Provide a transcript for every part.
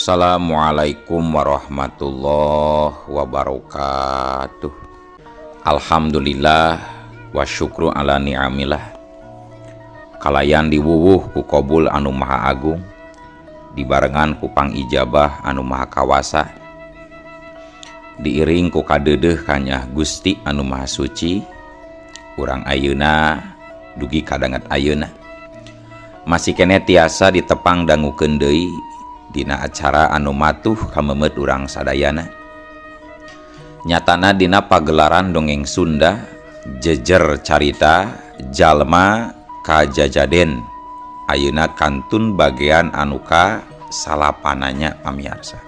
Assalamualaikum warahmatullahi wabarakatuh. Alhamdulillah wa syukru ala ni'amillah. Kalayan diwuwuh ku kobul anu maha agung, dibarengan ku pangijabah anu maha kawasa, diiring ku kadeudeuh kanyah Gusti anu maha suci. Urang ayeuna dugi kadanget ayeuna masih keneh tiasa ditepang dangukeun deui dina acara anu matuh kamemet urang sadayana, nyatana dina pagelaran dongeng Sunda Jejer Carita Jalma Kajajaden. Ayeuna kantun bagian anu ka salapananya. Pamiarsa,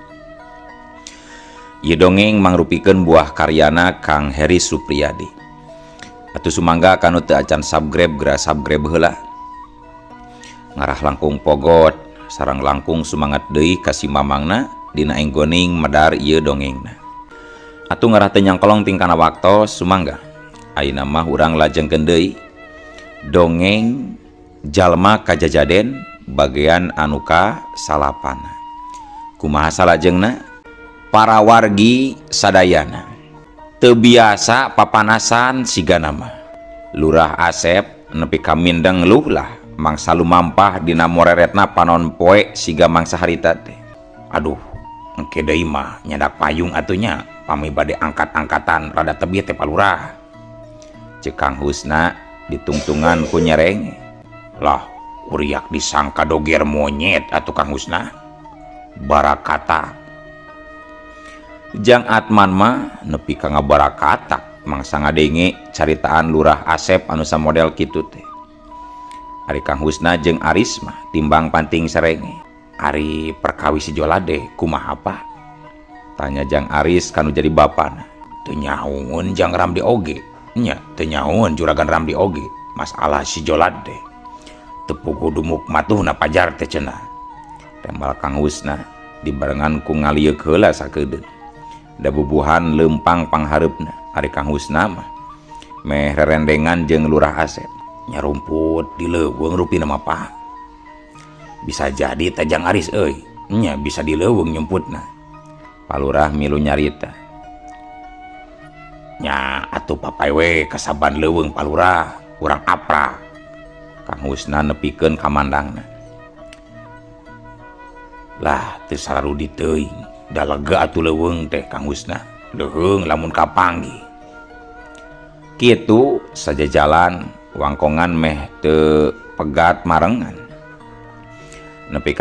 ieu dongeng mangrupikeun buah karyana Kang Heri Supriyadi. Atuh sumangga kanu teu acan subscribe, geura subscribe heula, ngarah langkung pogot sareng langkung sumangat deui ka si mamangna dina enggoning medar ieu dongengna. Atuh ngarah teu nyangkolong tingkana waktos, sumangga ayeuna mah urang lajengkeun deui dongeng Jalma Kajajaden bagian anu ka salapana. Kumaha salajengna, para wargi sadayana? Teu biasa papanasan sigana mah. Lurah Asep nepi ka mindeng luh lah mangsa lumampah dina moreretna panon poe siga mangsa harita teh. "Aduh, engke deui mah nyandak payung atuh nya, pami bade angkat-angkatan rada tebih teh, Pak Lurah," ceuk Kang Husna ditungtungan ku nyerenge. "Lah, kuriak disangka doger monyet atuh, Kang Husna." Barakata Jang Atman mah nepi ka ngabarakatak mangsa ngadenge caritaan Lurah Asep anu samodel kitu teh. Ari Kang Husna jeung Aris mah timbang panting serenge. "Ari perkawis si Jola deh kumaha, Pak?" tanya Jang Aris kanu jadi bapana. "Teu nyahoeun Jang Ramdi oge nya, teu nyahoeun Juragan Ramdi oge masalah si Jolad deh. Teu puguh dumuk matuhna pajar teh cenah," tembal Kang Husna dibarengan ku ngalieuk heula sakedeung da bubuhan lempang panghareupna. Ari Kang Husna mah meh rerendengan jeung Lurah Asep. "Nyarumput di leuweung rupina mah, Pak." "Bisa jadi teh, Jang Aris euy nya, bisa di leuweung nyumputna," Pak Lurah milu nyarita. "Nya atuh papai we kasaban leuweung, Pak Lurah, urang aprak," Kang Husna nepikeun kamandangna. "Lah, teu sararudi teuing da lega atuh leuweung teh, Kang Husna, leuheung lamun kapanggih." Kitu saja jalan wangkongan meh teu pegat marengan nepi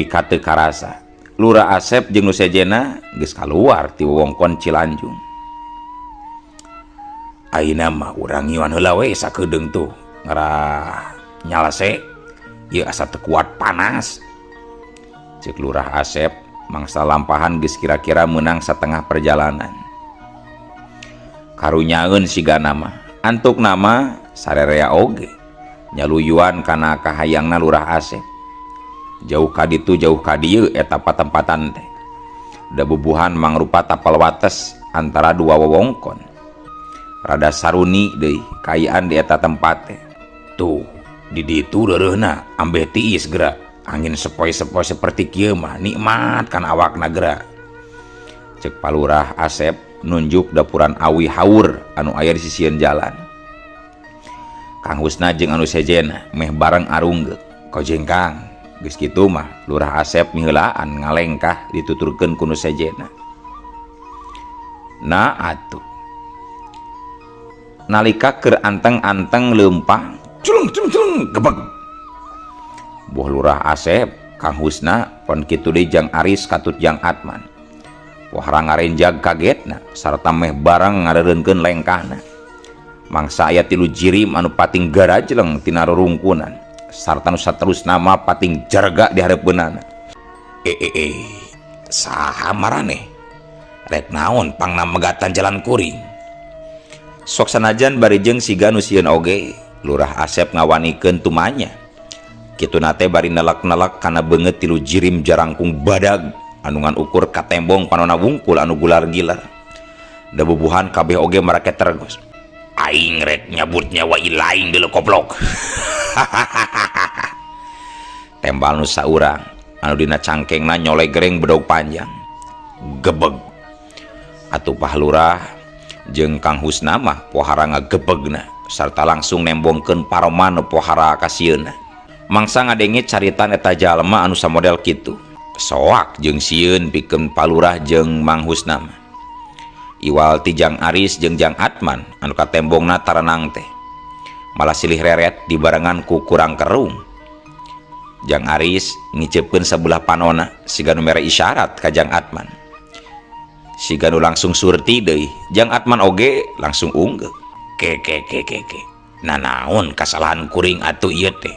ka teu karasa Lurah Asep jeung nu sejenna geus kaluar ti wewengkon Cilanjung. "Ayeuna mah urang ngiuan heula we sakedeung tuh, ngarah nyalase ieu, asa teu kuat panas," ceuk Lurah Asep mangsa lampahan geus kira-kira meunang satengah perjalanan. Karunyaeun sigana mah, antukna mah sarerea oge nyaluyuan kana kahayangna Lurah Asep. Jauh ka ditu jauh ka dieu eta patempatan teh, da bubuhan mangrupa tapal wates antara dua wewengkon. Rada saruni deui kaayaan di eta tempat teh. "Tuh, di ditu reureuhna ambeh tiis geura. Angin sepoi-sepoi seperti kieu mah nikmat kan awakna geura," ceuk Palurah Asep nunjuk dapuran awi haur anu aya di sisieun jalan. Kang Husna jeung anu sejenna meh bareng arunggeuk. "Kojeng, Kang, geus kitu mah Lurah Asep miheulaan ngalengkah dituturkeun ku nu sejenna." Nah atuh, nalika keur anteng-anteng leumpang, culung culung culung, gebeg. Boh Lurah Asep, Kang Husna, pon kitu deui Jang Aris katut Jang Atman. Wah, ngarenjag kagetna sarta meh bareng ngareureunkeun lengkahna mangsa aya tilu jirim anu pating garajleng tina rurungkunan sarta nu saterusna mah pating jarga di hareupeunana. "Eh eh eh, saha maraneh? Rek naon pangna megatan jalan kuring?" Sok sanajan bari jeung siga nu sieun oge, Lurah Asep ngawanikeun tumanya. Kituna teh bari nelek-nelek kana beungeut tilu jirim jarangkung badag anu ngan ukur katembong panona wungkul anu gular gilar, da bubuhan kabeh oge marake tergos. "Aing rek nyabut nyawa ilaing deuleu, koplok," tembal nu saurang. Anu dina cangkengna nyolegreng bedog panjang. Gebeg. Atuh Pak Lurah jeung Kang Husna mah pohara ngagebegna sarta langsung nembongkeun paroman nu pohara kasieunna. Mangsa ngadenge caritan eta jalma anu samodel kitu. Soak jeung sieun pikeun Pak Lurah jeung Mang Husna mah. Iwal ti Jang Aris jeung Jang Atman anu katembongna tarenang teh. Malah silih reret dibarengan ku kurang kerung. Jang Aris ngiceupkeun sabelah panona siga nu mere isyarat ka Jang Atman. Siga nu langsung surti deui, Jang Atman oge langsung unggeuh. Ke ke ke ke ke. Nanaon kasalahan kuring atuh ieu teh.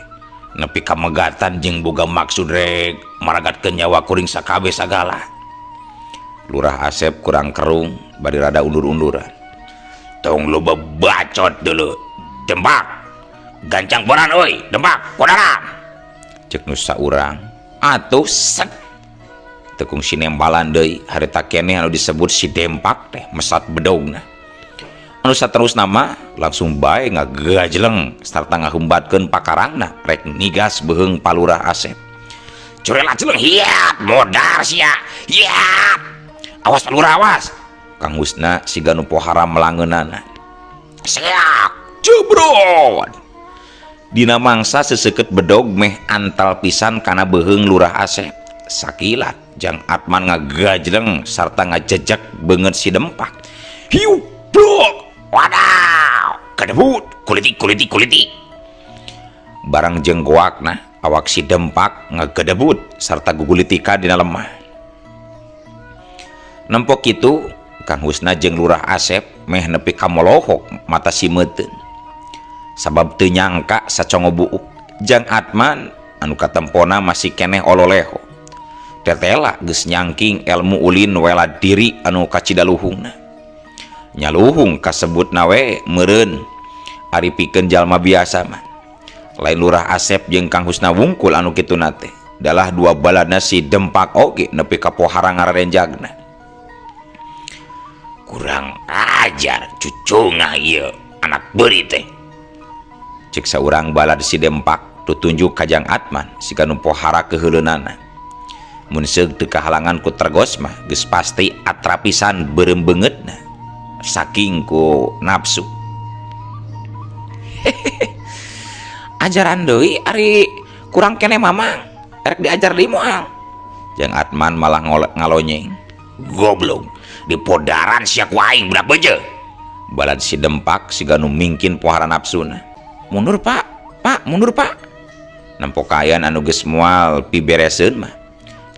Nepi ka megatan jeung boga maksud rek maragatkeun nyawa kuring sakabeh sagala. Lurah Asep kurang kerung bari rada undur-unduran. Tong loba bacot dulu. Dempak. Gancang boran euy, dempak kodaran. Cek nu saurang. Atuh set. Tekung sinembalan deui harita keneh anu disebut si Dempak teh mesat bedogna. Anu saterusna mah langsung bae ngagajleng sarta ngahumbatkeun pakarangna rek nigas beuheung Palurah Asep. Curela jeleng hiat modar sia. Hiat. Awas Palurah awas. Kang Husna siga nu pohara melangeunana. Seak jebrot. Dina mangsa seseukeut bedog meh antal pisan kana beuheung Lurah Asep. Sakilat Jang Atman ngagajleng sarta ngajejek beungeut si Dempak. Hiu blok. Wadaw, kedebut, kuliti kuliti kuliti. Barang jeung goakna awak si Dempak ngagedebut sarta gugulitika dina lemah. Nempok kitu Kang Husna jeung Lurah Asep meh nepi ka molohok mata simeuteun. Sabab teu nyangka sacongo buuk Jang Atman anu katempona masih keneh ololeho. Tetela geus nyangking ilmu ulin wela diri anu kacidaluhungna. Nyaluhung kasebut nawe meureun ari pikeun jalma biasa mah. Lain Lurah Asep jeung Kang Husna wungkul anu kituna teh. Dalah dua baladna si Dempak oge nepi ka pohara ngararenjagna. Kurang ajar cucungah ieu anak beuri teh. Cek saurang balad si Dempak tutunjuk ka Jang Atman siga nu pohara keuheuleunana. Mun seug teu kahalangan ku tergos mah geus pasti atrapisan beureum beungeutna saking ku nafsu. Ajaran deui ari kurang keneh mamang erek diajar deui moal. Jang Atman malah ngalonyeng. Goblok dipodaran sia ku aing budak beje. Balad si Dempak siga nu mingkin pohara nafsuna. Mundur Pak, Pak, mundur Pak. Nempo kaayaan anu geus moal pibereseun mah.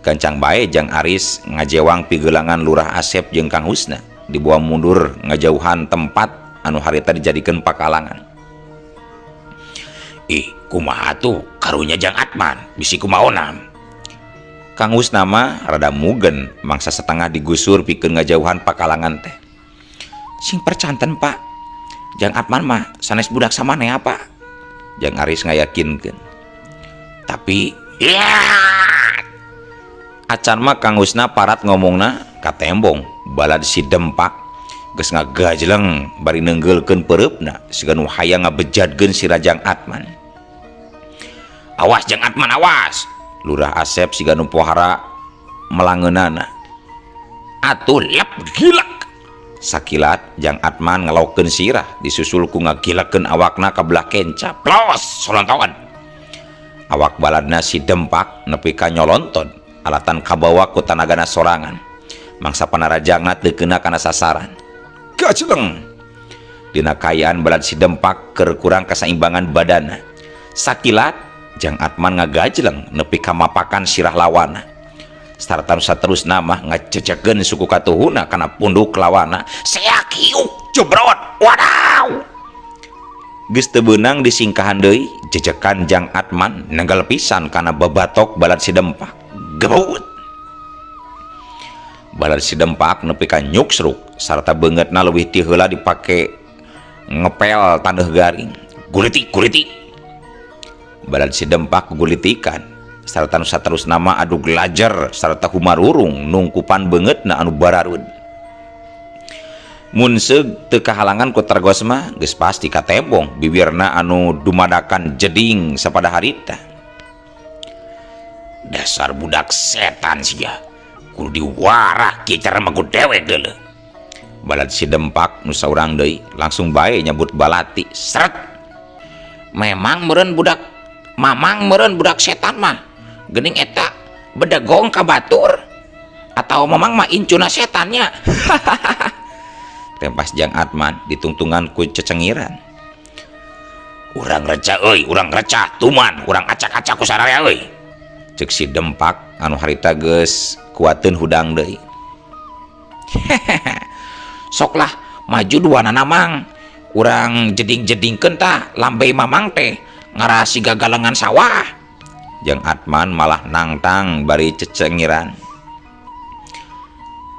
Gancang bae Jang Aris ngajewang pigelangan Lurah Asep jeung Kang Husna dibawa mundur ngajauhan tempat anu harita dijadikeun pakalangan. Ih, kumaha tuh karunya Jang Atman bisi kumaonam. Kang Husna mah rada mugen mangsa setengah digusur pikeun ngajauhan pakalangan teh. Sing percanten Pak, Jang Atman mah sanes budak samane apa? Jang Aris ngayakinkeun. Tapi ya acan mah Kang Husna parat ngomongna katembong balad si Dempak geus ngagajleng bari neunggeulkeun peureupna siga nu hayang ngabejadkeun si Jang Atman. Awas Jang Atman awas. Lurah Asep siga nu pohara melangeunana. Atuh lep gilak. Sakilat Jang Atman ngalokeun sirah disusul ku ngagilakeun awakna ka belah kenca. Plos solontoan. Awak baladna si Dempak nepi ka nyolonton alatan kabawa ku tanagana sorangan. Mangsa panarajangna teu keuna kana sasaran. Gajleng. Dina kaayaan balad si Dempak keur kurang kasaimbangan badana. Sakilat Jang Atman ngagajleng nepi ka mapakan sirah lawana. Sarta saterusna mah ngacecekeun suku katuhuna kana punduk lawana. Seak hiuk jebrot. Wadaw. Geus teu beunang disingkahan deui jejekan Jang Atman nenggal pisan kana babatok balad si Dempak. Gebut. Balad si Dempak nepi ka nyuksruk sarta beungeutna leuwih ti heula dipake ngepel taneuh garing. Gulitik gulitik. Balad si Dempak gulitikan sarta nu saterusna mah adu gelajer sarta humarurung nungkupan beungeutna anu bararud. Mun seug teu kahalangan ku tergos mah geus pasti katembong bibirna anu dumadakan jeding sapada harita. Dasar budak setan sia. Kudu diwarah kieu cara mah ku dewek deuleu. Balad si Dempak nu saurang deui langsung bae nyabut balati. Sret. Memang meureun budak mamang meureun budak setan mah. Geuning eta bedegong ka batur. Atau mamang mah incuna setannya. Tempas Jang Atman ditungtungan ku cecengiran. Urang reca euy, urang reca tuman, urang acak-acak ku sararea euy. Ceuk si Dempak anu harita geus kuateun hudang deui. Sok lah maju duanana mang. Urang jeding-jedingkeun tah lambe mamang teh ngarah siga galengan sawah. Jang Atman malah nangtang bari cecengiran.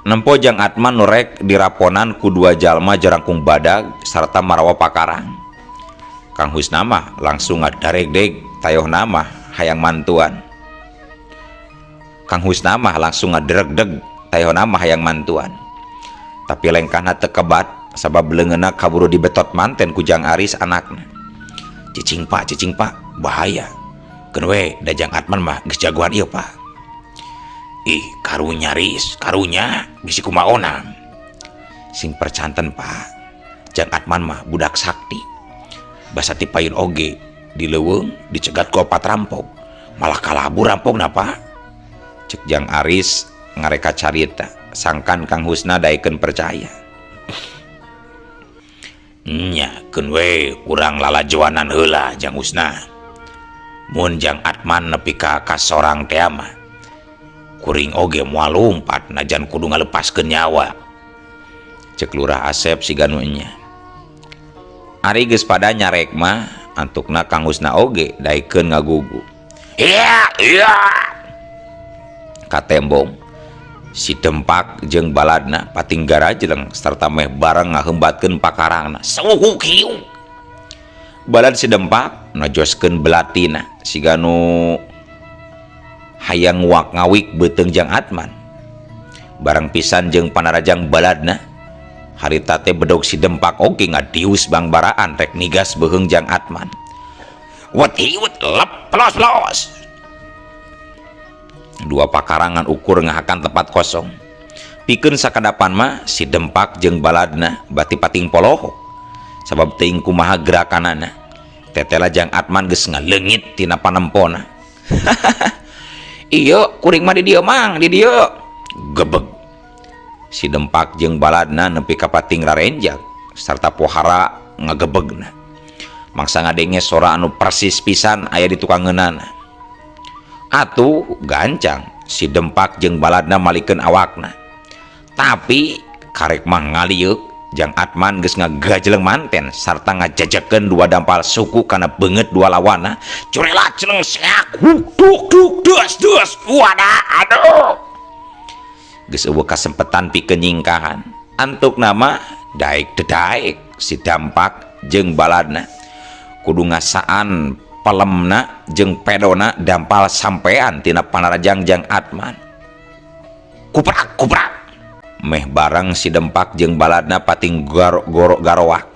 Nempo Jang Atman nu rek diraponan ku dua jalma jarangkung badag sarta marawa pakarang. Kang Husna mah langsung ngadaregdeg tayohna mah hayang mantuan. Kang Husna mah langsung ngaderegdeg tayohna mah hayang mantuan. Tapi lengkahna teu kebat sabab leungeunna kaburu dibetot manten ku Jang Aris anakna. Cicing pak, bahaya. Keun we da Jang Atman mah geus jagoan ieu pak. Ih, karunya Ris, karunya bisi kumaha onang. Sing percanten pak, Jang Atman mah budak sakti. Basa ti payun oge di leuweung dicegat ku opat rampok, malah kalabur rampokna pak. Cek Jang Aris ngareka carita, sangkan Kang Husna daekeun percaya. Nya, keun we urang lalajoanan heula Jang Husna. Mun Jang Atman nepi ka kasorang teh mah kuring oge moal lumpat najan kudu ngalepaskeun nyawa. Cek Lurah Asep siga nu enya. Ari geus pada nyarek mah antukna Kang Husna oge daekeun ngagugu. Iya, iya. Katembong si Dempak jeung baladna pating garajleng sarta meh bareng ngahembatkeun pakarangna. Suhu kieu. Balad si Dempak najoskeun belatina siga nu hayang nguak ngawik beuteung Jang Atman. Barang pisan jeung panarajang baladna harita teh bedog si Dempak oge ngadius bangbaraan rek nigas beuheung Jang Atman. Wet hiwet lep pelos pelos. Dua pakarangan ukur ngahakan tempat kosong. Pikeun sakadapan mah si Dempak jeung baladna bati pating polohok. Sabab teuing kumaha gerakanana. Tetela Jang Atman geus ngaleungit tina panempona. Ieu kuring mah di dieu mang, di dieu. Gebeg. Si Dempak jeung baladna nepi ka pating rarenjak sarta pohara ngagebegna. Mangsa ngadenge sora anu persis pisan aya di tukangeunana. Atuh gancang si Dempak jeung baladna malikeun awakna. Tapi karek mah ngalieuk Jang Atman geus ngagajeleng manten sarta ngajajakeun dua dampal suku kana beungeut dua lawana. Curela celeng seak huk duk duk dus dus wadah aduh. Geus eueuh kasempetan pikeun nyingkahan. Antuk nama daek dedaek si Dampak jeung baladna. Kudu ngasaan pelemna jeung pedona dampal sampean tina panarajang Jang Atman. Kuprak kuprak. Meh bareng si Dempak jeung baladna pating gorok garoak.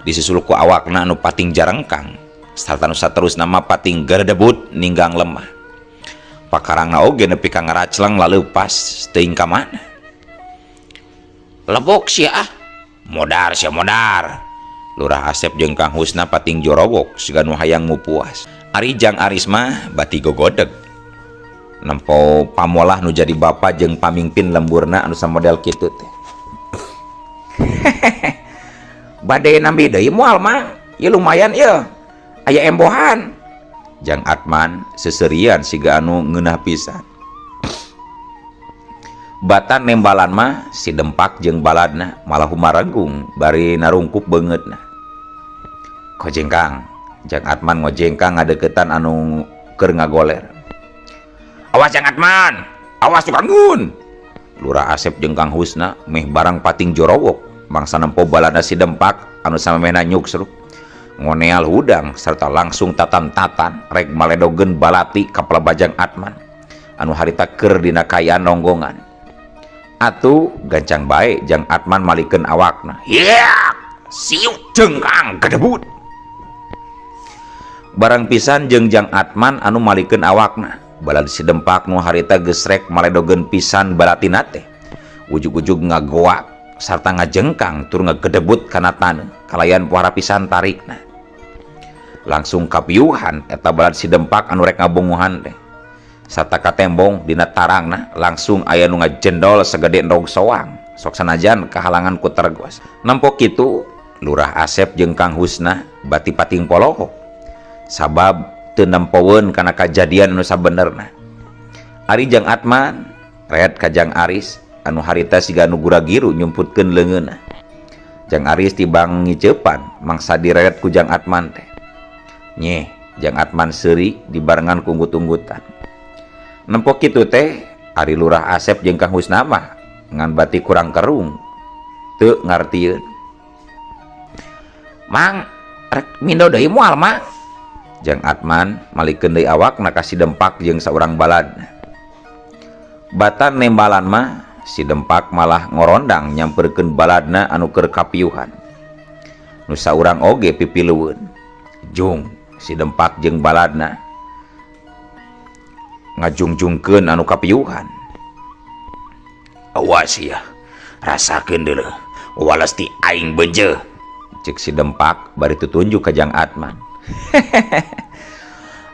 Disusul ku awakna anu pating jarengkang. Sarta nu saterusna mah pating garedebut ninggang lemah. Pakarangna oge nepi ka ngaracleng laleupas teuing ka mana. Lebok sia ah. Modar sia modar. Lurah Asep jeung Kang Husna pating jorowok siga nu hayang mupuas. Ari Jang Aris mah bati gogodeg. Nempo pamolah nu jadi bapa jeung pamingpin lemburna anu samodel kitu teh. Bade nambi deui moal mah. Ieu lumayan ieu. Aya embohan. Jang Atman seserian siga anu ngeunah pisan. Batan nembalan mah si Dempak jeung baladna malah humarenggung bari narungkup beungeutna. Kojengkang, Jang Atman ngojengkang ngadeukeutan anu keur ngagoler. Awas Jang Atman, awas tukangun. Lurah Asep jeung Kang Husna meh barang pating jorowok mangsa nempo balana si Dempak anu samemehna nyuksruk. Ngoneal hudang serta langsung tatan-tatan rek maledogeun balati ka pelebajang Atman anu harita keur dina kaayaan nonggongan. Atuh gancang bae Jang Atman malikeun awakna. Hiak, siuk jengkang gedebut. Barang pisan jeung Jang Atman anu malikeun awakna. Balad si Dempak nu harita geus rek maledogeun pisan balatina teh. Ujug-ujug ngagoak sarta ngajengkang tur ngagedebut kana taneuh kalayan pohara pisan tarikna. Langsung kapiuhan eta balad si Dempak anu rek ngabongohan teh. Sarta katembong dina tarangna langsung aya nu ngajendol sagede endog soang. Sok sanajan kahalangan ku tergos. Nempo kitu Lurah Asep jeung Kang Husna bati pating polohok. Sabab teu nempoeun kana kajadian anu sabenerna. Ari Jang Atman red ka Jang Aris anu harita siga nu guragiru nyumputkeun leungeunna. Jang Aris tibang ngiceupan mangsa direret ku Jang Atman teh. Nyeh, Jang Atman seuri dibarengan ku unggut-unggutan. Nempo kitu teh ari Lurah Asep jeung Kang Husna mah ngan bati kurang kerung teu ngartieun. Mang, rek mindo deui moal, Mang? Jang Atman malikeun deui awakna ka si Dempak jeung saurang baladna. Batan nembalan mah si Dempak malah ngorondang nyamperkeun baladna anu keur kapiuhan. Nu saurang oge pipilueun. Jung si Dempak jeung baladna ngajungjungkeun anu kapiuhan. Awas ya, rasakeun deuleu wales ti aing benjeuh. Cek si Dempak bari tutunjuk ka Jang Atman.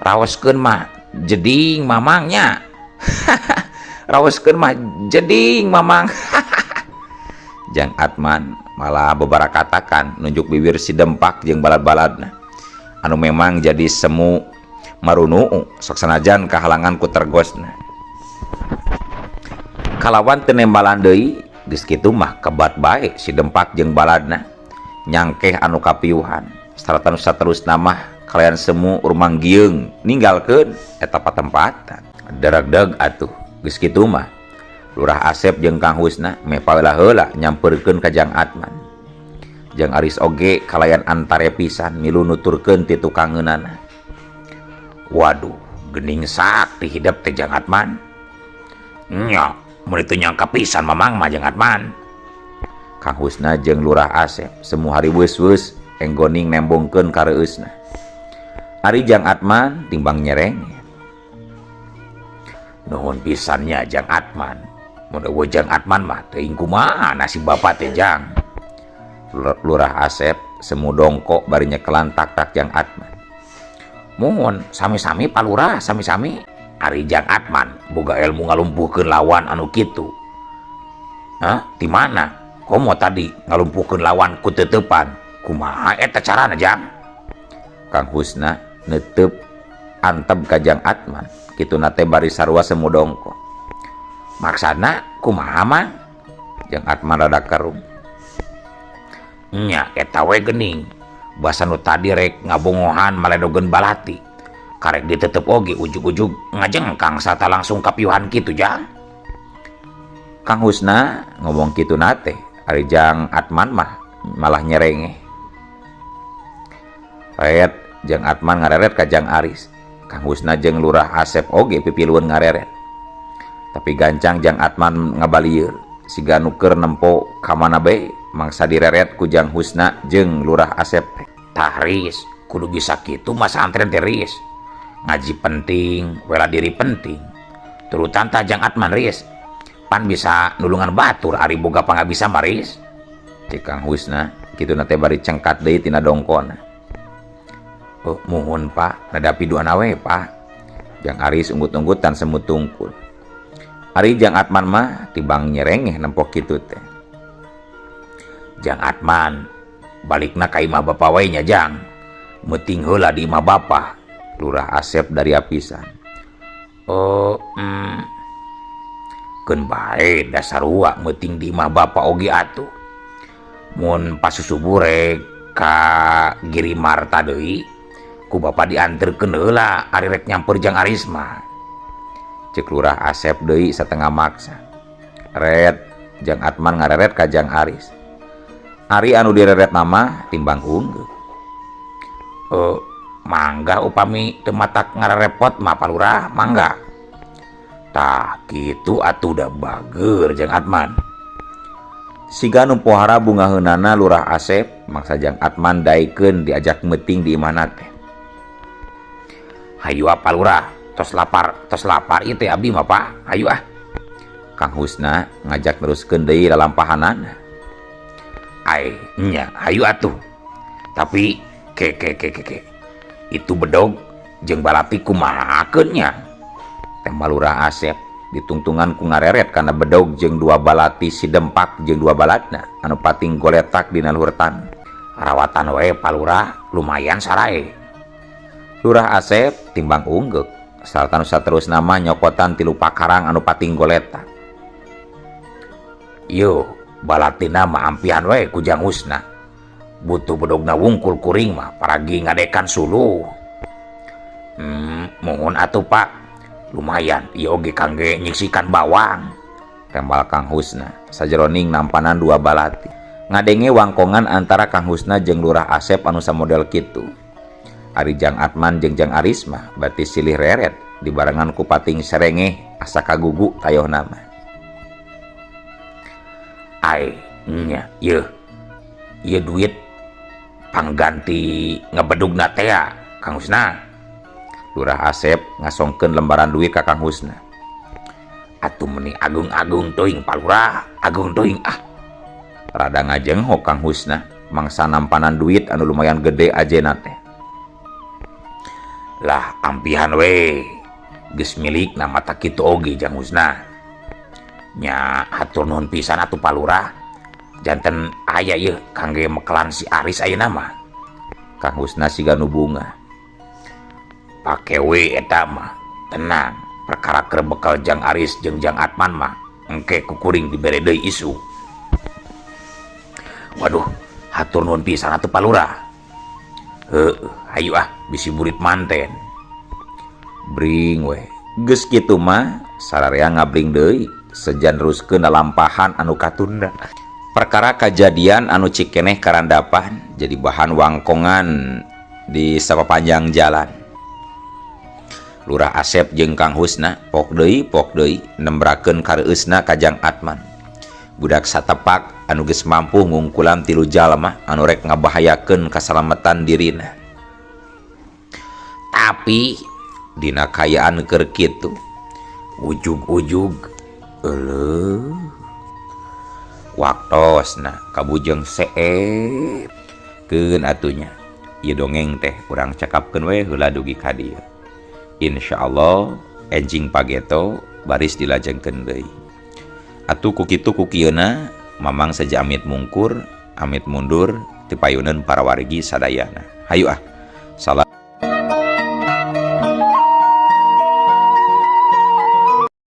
Raoskeun mah jeding mamangnya. Raoskeun mah jeding mamang. Jang Atman malah bebarakatakan nunjuk bibir si Dempak jeung balad-baladna anu memang jadi semu marunuu sok sanajan kahalangan ku tergosna. Kalawan teu nembalan deui geus kitu mah kebat bae si Dempak jeung baladna nyangkeh anu kapiuhan sarta nu saterusna mah kalayan semu urmang gieung ninggalkeun eta patempatan. Deregdeg atuh geus kitu mah Lurah Asep jeung Kang Husna meh paheula heula nyamperkeun ka Jang Atman. Jang Aris oge kalayan antare pisan milu nuturkeun ti tukangeunana. Waduh, gening sakti hidep teh Jang Atman. Nya, mun teu nyangka pisan mamang mah Jang Atman. Kang Husna jeung Lurah Asep semu hariweus-weus enggoning nembongkeun kareueusna. Ari Jang Atman timbang nyerenge. Nuhun pisannya Jang Atman. Mun eueuh Jang Atman mah teuing kumaha nasib bapak teh Jang. Lurah Asep semu dongkok bari nyekelan tak-tak Jang Atman. Muhun sami-sami Pak Lurah, sami-sami. Ari Jang Atman boga ilmu ngalumpuhkeun lawan anu kitu. Hah? Di mana? Komo tadi ngalumpuhkeun lawan ku teuteupan. Kumaha eta carana Jang? Kang Husna neuteup antep ka Jang Atman. Kituna teh bari sarua semu dongkok. Maksana kumaha mah? Jang Atman rada kerung. Nya eta we geuning. Basa nu tadi rek ngabongohan maledogeun balati. Karek ditetep oge ujug-ujug ngajengkang sarta langsung kapiuhan kitu Jang. Kang Husna ngomong kitu nate, ari Jang Atman mah malah nyerengeh. Ret Jang Atman ngareret ka Jang Aris. Kang Husna jeung Lurah Asep oge pipilueun ngareret. Tapi gancang Jang Atman ngabalieur siga nu keur nempo ka mana bae mangsa direret ku Jang Husna jeung Lurah Asep. Tah Ris, kudu bisa kitu mah santren teh Ris. Ngaji penting, wela diri penting. Turutan tah Jang Atman Ris. Pan bisa nulungan batur ari boga pangabisa mah Ris. Cek Kang Husna kituna teh bari cengkat deui tina dongkona. Oh, muhun Pak, nadapi duana we Pak. Jang Aris unggut-unggutan semu tungkul. Ari Jang Atman mah tibang nyerengeh nempok kitu teh. Jang Atman balikna ka imah bapa we nya Jang. Meuting heula di imah bapa. Lurah Asep dari apisan. Oh, keun bae dasarua meuting di imah bapa oge atuh. Mun pasusubuh rek ka Giri Marta deui ku bapa dianterkeun heula ari rek nyamper Jang Aris mah. Cek Lurah Asep deui satengah maksa. Ret Jang Atman ngareret ka Jang Aris. Ari anu direret nama timbang unggeuh. Mangga upami teu matak ngarerepot mah Pak Lurah, mangga. Tah kitu atuh da bager Jang Atman. Siga nu pohara bungaheunana Lurah Asep mangsa Jang Atman daekeun diajak meuting di imahna teh. Hayu apa Lurah, Tos lapar, tos lapar ieu teh abdi mah, Pak. Hayu ah. Kang Husna ngajak neruskeun deui lalampahanana. Ai, nya, hayu atuh. Tapi ke ke ke ke ke. Itu bedog jeung balati kumahakeun nya? Tembal Lurah Asep ditungtungan ku ngareret kana bedog jeung dua balati si Dempak jeung dua balatna anu pating goletak dina luhur tanah. Rawatan we, Pak Lurah, lumayan sarae. Lurah Asep timbang unggeuk sarta nu saterusna mah nyokotan tilu pakarang anu pating goletak. Yo, balatina mah ampihan we ku Jang Husna. Butuh bedogna wungkul kuring mah paragi ngadekan suluh. Mohon atuh, Pak. Lumayan ieu oge kangge nyiksikan bawang. Tembal Kang Husna sajeroning nampanan dua balati. Ngadenge wangkongan antara Kang Husna jeung Lurah Asep anu samodel kitu. Ari Jang Atman jeung Jang Aris mah berarti silih reret dibarengan ku pating serengeh asa kagugu tayohna mah. Ai, nya, yeuh. Ieu duit pangganti ngebedugna teh ya, Kang Husna. Lurah Asep ngasongkeun lembaran duit ka Kang Husna. Atuh meni agung-agung teuing, Pak Lurah, agung teuing ah. Rada ngajenghok Kang Husna mangsa nampanan duit anu lumayan gede ajena teh. Lah, ampihan we. Geus milik na mata kitu oge, Jang Husna. Nya, hatur nuhun pisan atuh, Pak Lurah. Janten aya yeuh kangge mekelan si Aris ayeuna mah. Kang Husna siga nu bungah. Pake we eta mah. Tenang, perkara keur bekal Jang Aris jeung Jang Atman mah engke ku kuring dibere deui isu. Waduh, hatur nuhun pisan atuh, Pak Lurah. Heuh, hayu ah, bisi burit manten. Bring we. Geus kitu mah sararea ngabring deui sejan neruskeun lalampahan anu katunda. Perkara kajadian anu cikeneh karandapan jadi bahan wangkongan di sapapanjang jalan. Lurah Asep jeung Kang Husna pok deui nembrakeun kareueusna ka Jang Atman. Budak satepak anu geus mampu ngungkulan tilu jalma anu rek ngabahayakeun kasalamatan dirina. Tapi dina kaayaan keur kitu ujug-ujug euleuh waktosna kabujeng seep keun atunya. Ieu dongeng teh urang cakapkeun we heula dugi ka dieu. Insyaallah enjing pageto baris dilajengkeun deui. Atuh ku kitu ku kieuna Mamang saja amit mungkur, amit mundur ti payuneun para wargi sadayana. Hayu ah. Salam.